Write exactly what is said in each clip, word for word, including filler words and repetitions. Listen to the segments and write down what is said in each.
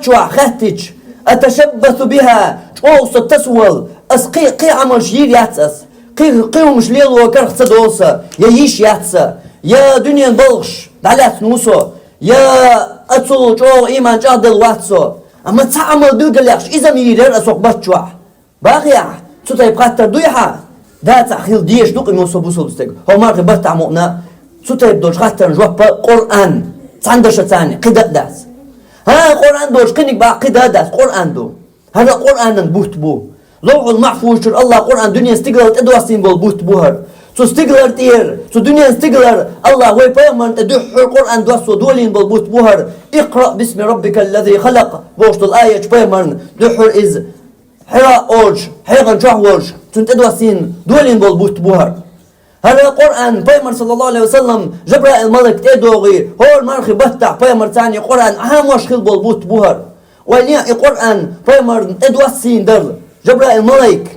чохь хаьттича, «Аташаббасу биха», чӀогӀа со тасавала, ас кхин, кхин Ӏамалш йийр яц ас, кхин, кхин хӀумаш лело карах ца долу сан, я йиш яц сан, я дуьненан балхаш дӀалаьцна ву со, я ацул чӀогӀа ийман чӀагӀделла вац со. Амма цхьа Ӏамал билгалъяьккхича, иза-м йийр яра ас хӀокху баттахь. Бахьехь, цу тайпа хаттар дуй хьан? Дацахь хила дезаш ду-кх и, муса бусулба стаг, хӀокху мархи баттахь мукъана. Цу тайпа долчу хаттарна жоп а Къуръан, цхьана дашаца, кхин дакъа дац. ХӀан, Къуръан долчу кхиниг бахьа кхин да а дац, Къуръан ду. ХӀара Къуръанан бутт бу. Ловхьул Махьфуз чуьра Аллаха Къуръан дуьненан стигалара тӀедоссийна болу бутт бу хӀара. Цу стигалара тӀера, цу дуьненан стигалара Аллаха вай пайхамарна тӀе дуьххьара Къуръан доссо долийна болу бутт бу хӀара. «Икъра бисми раббикал лази халакъ», бохуш долу аят чу пайхамарна дуьххьара иза Хьира олуш, хьехана чохь волуш, цунна тӀедоссийна долийна болу бутт бу хӀара. ХӀара Къуръан пайхамар, саллаллаху алейхи ва саллам, Жабраил малик тӀе а догӀий, хӀора мархи баттахь пайхамарца и Къуръан Ӏамош хилла болу бутт бу хӀара. Ойла е, и Къуръан пайхамарна тӀедоссийна дара Жабраил малик.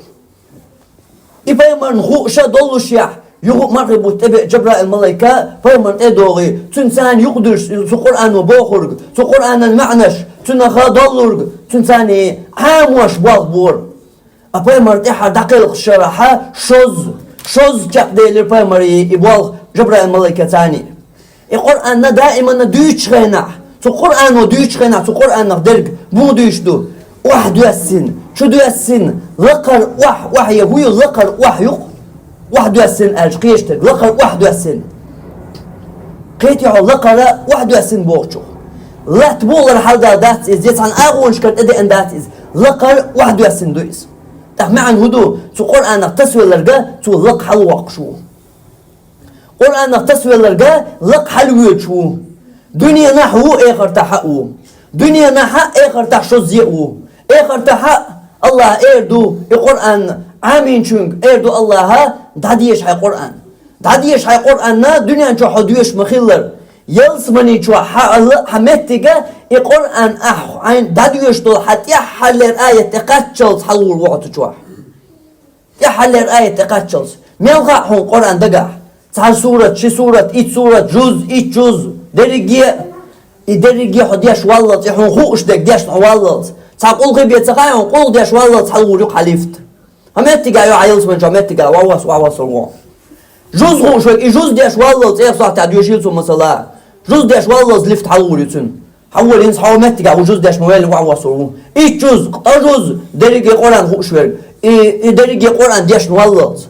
И пайхамарна хууш а доллушехь, юха а мархи бутт тӀебеа Жабраил малайка, пайхамарна тӀе а догӀий, цуьнца юкъадуьйш цу Къуръано бохург, цу Къуръанан маьӀнаш, цунах доллург, цуьнца Ӏамош болх бора. А пайхамар тӀаьххьара дӀакхелхачу шарахь шозза, шозза чекхделира пайхамаре и болх Жабраил малайкаца. И Къуръанна даиманна дуьйцучу хенахь, цу Къуръано дуьйцучу хенахь, цу Къуръанах дерг муха дуьйцуш ду? Охьадоьссина, чудоьссина, лакхара охьа, охьа я хӀу ю, лакхара охьа ю-кх. Охьадоьссина аьлча кхечу дерг, лакхара охьадоьссина. Кхетий хьо лакхара охьадоьссина бохучух? Латта букъалара хьаладала дац иза, я цхьана агӀонашкара тӀедеана дац иза. Лакхара охьадоьссина ду иза. ТӀаккха маьӀна хӀун ду? Цу Къуръанах тасавелларг цо лакха хьалавоккхуш ву. Къуръанах тасавелларг лакха хьалавоьдуш ву. Дуьненахь а ву, эхартахь а ву. Дуьненахь а, эхартахь шозза а ву. Эхартахь а Аллаха эр ду и Къуръан Ӏамийначуьнга, эр ду Аллаха: «ДӀадеша хьайн Къуръан. ДӀадеша хьайн Къуръан, дуьнен чохь хьо доьшуш ма-хиллара. Ялсамани чохь хьан, хьан меттига и Къуръан ахь хьайна дӀадоьшуш долу хьан тӀаьххьарлера аят тӀекхаччалц хьалагӀур ву хьо цу чохь». ТӀаьххьарлера аят тӀекхаччалц. Мел хаьа хьуна Къуръан дагахь? Цхьа сурат, ши сурат, итт сурат, жуз, итт жуз, дерриге а, и дерриге а хьо деш валлалц, и хьуна хууш дерг дешна хьо валлалц. Цхьа къулхи бен ца хаьа хьуна, къулхи деш валлалц хьалагӀур ю хьан лифт. Хьан меттига йо, хьан ялсамани чохь меттига, ван вас, ван вас вон. Жуз хууш верг, и жуз деш валлалц, цӀера сохьтехь доьшийла цо масала. Жуз деш валлалц лифт хьалагӀур ю цуьнан. Хьан вара хӀинца хьо меттигахь ву жуз деш ма ваьлла, ван вас ву. Итт жуз, ткъа жуз, дерриге Къуръан хууш верг. И, и дерриге Къуръан дешна валлалц.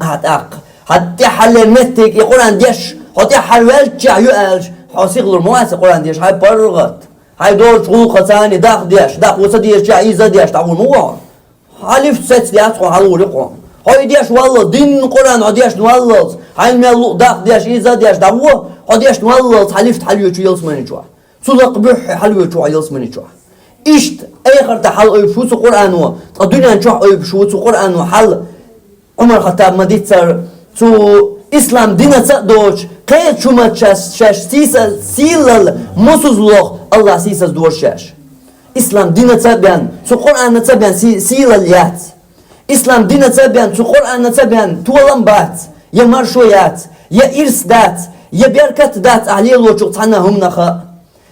А тӀаккха, хьан тӀаьххьарлера меттиг и Къуръан деш, хьо тӀаьххьара ваьллачехь ю аьлча, хьо сихлур ма вац и Къуръан деш, хьайн паргӀат. Хьайн долчу гӀуллакхаца дакъа деш, дакъа ву ца дезачехь иза деш, дӀагӀур ма ву хьо. Хьан лифт сецна яц хьуна, хьалагӀур ю хьуна. Хьо и деш валлалц, динан Къуръан хьо дешна валлалц, хьайна мел луъу дакъа деш, иза деш, дӀагӀо, хьо дешна валлалц, хьан лифт хьалавоьдуш ву ялсамани чохь. Цу лакха буьххье хьалавоьдуш ву хьо ялсамани чохь. Иштта эхартахь хьал ойбуш ву цу Къуръано, ткъа дуьнен чохь ойбуш ву цу Къуръано хьал. Ӏумар-Хаттаба ма-дийццара, цу ислам динаца а доцуш, кхечу хӀуманца шаьш, шаьш сийса-, сийлалла мосазза лоху Аллах сийсаза дора шаьш. Ислам динаца а бен, цу Къуръанаца а бен си-, сийлалла яц. Ислам динаца а бен, цу Къуръанаца а бен толам бац, я маршо яц, я ирс дац, я беркат дац ахь лелочух цхьана а хӀуманах а.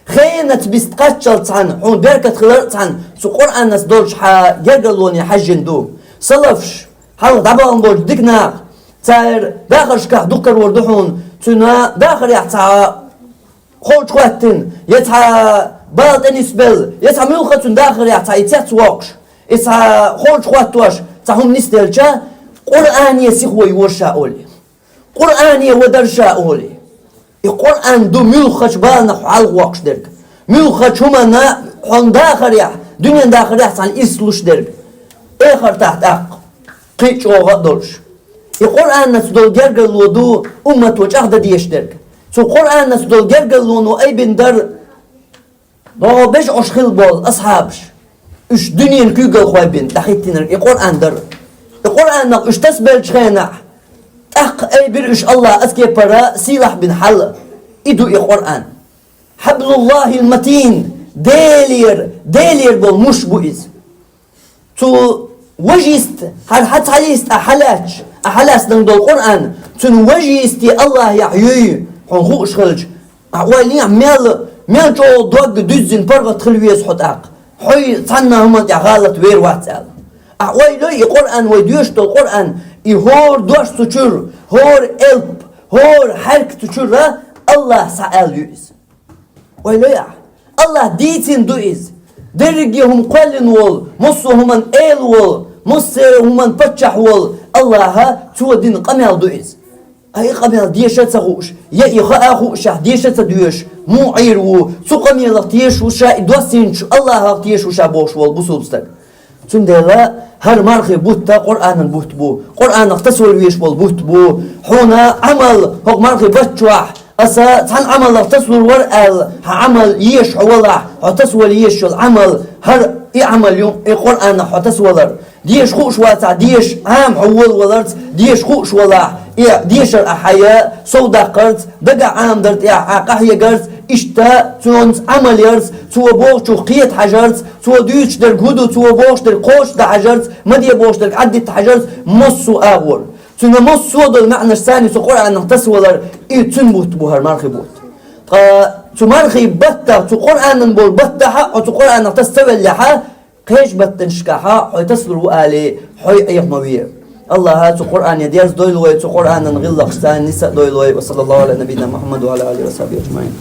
Хенаца бист кхаччалц цхьаьна, хьуна беркат хилар а цхьаьна, цу Къуръанаца долчу хьан гергарлоне хьаьжжина ду. Салафаш, хьалха дӀабахана болчу дика наха, цара дахаршкахь дукха карор ду хьуна, цуьнан дахарехь цхьа холчу хӀоттина, я цхьа бала тӀенисбелла, я цхьа муьлхха цуьнан дахарехь цхьа и цец воккхуш, и цхьа холчу хӀоттош, цхьа хӀума нисделча, Къуръане сихо йора ша олий. Къуръане вадар ша олий. И Къуръан ду муьлххачу баланах хьо хьалхавоккхуш дерг. Муьлххачу хӀуманна хьуна дахарехь, дуьненан дахарехь цхьаьна ирс луш дерг. Эхартахь тӀаккха кхин а чӀогӀа а долуш. И Къуръанаца долу гергарло ду уммато чӀагӀдан дезаш дерг. Цу Къуръанаца долу гергарлоно айбина дара. Боху бежа Ӏуш хилла болу асхьабаш, уьш дуьненан куьйгалхой бина дӀахӀиттинарг и Къуръан дара. И Къуръанах уьш тасабеллачу хенахь, тӀаккха айбира уьш Аллах аса кепара сийлахь бина хьал. И ду и Къуръан. Хьаблуллахил матин, Делера, Делера болу муш бу иза. Цу важа йист, хьан хьан цхьа йист а хьалаьцча, а хьалаьцнарг долу Къуръан, цуьнан важа йисте Аллахьехь юй, хьуна хууш хилча, а ойла е, мел, Мел чӀогӀа дог дуьззина паргӀат хила веза хьо тӀаккха, хьо цхьанна хӀуманна тӀехь гӀалат вер вац аьлла. Ахьа ойла йой, и Къуръан, вай доьшуш долу Къуръан, и хӀора дош цу чуьра, хӀора элп, хӀора хьаьрк цу чуьра Аллахьа схьааьлла ю иза. Ойла йой ахьа. Аллахьа дийцина ду иза. Дерриге хӀума кхоьллина волу, массо а хӀуманна Эла волу, массо а хӀуманна паччахь волу Аллахьа цо дина къамел ду иза. Ткъа и къамел деша а ца хууш, я и хаа а хуушехь, деша а ца доьшуш, муха Ӏийр ву, цу къамелах тешаш ву ша, и доссийначу Аллахьах тешаш ву ша бохуш волу бусулба стаг? Цундела хӀара мархин бутт Къуръанан бутт бу, Къуръанах тасавала везаш волу бутт бу. Хьуна Ӏамал хӀокху мархин бутт чохь, аса цхьана Ӏамалах тасалур вара аьлла, хьан Ӏамал еш хьо валахь, хьо тасавала езаш йолу Ӏамал, хӀара и Ӏамал ю, и Къуръанах хьо тасавалар. Деша хууш вацахь, деша Ӏама хьо волаваларца, деша хууш валахь, и дешар ахь хьайа совдаккхарца, дагахь Ӏамадар тӀехь ахь къахьегарца, иштта цуьнца Ӏамал ярца, цо бохучух кхета хьажарца, цо дуьйцуш дерг хӀун ду, цо бохуш дерг кхочушдан хьажарца, ма де бохуш дерг Ӏаддитта хьажарца, массо а агӀор. Цуьнан массо а долу маьӀнаш санна цу Къуръанах тасавалар, и цуьнан бутт бу хӀара мархин бутт. Ткъа цу мархин баттахь, цу Къуръанан болу баттахь а, хьо цу Къуръанах таса ца веллехь а, кхечу баттанашкахь а хьо тасалур ву алий, хьо Ӏеха ма ве. Аллахьа цу Къуръане дерза дойла вай, цу Къуръанан гӀиллакхаш царна нисса а дойла вай. Ва саллаллаху Ӏала набийина Мухьаммад ва Ӏала алихи ва сахьбихи ажмаӀин.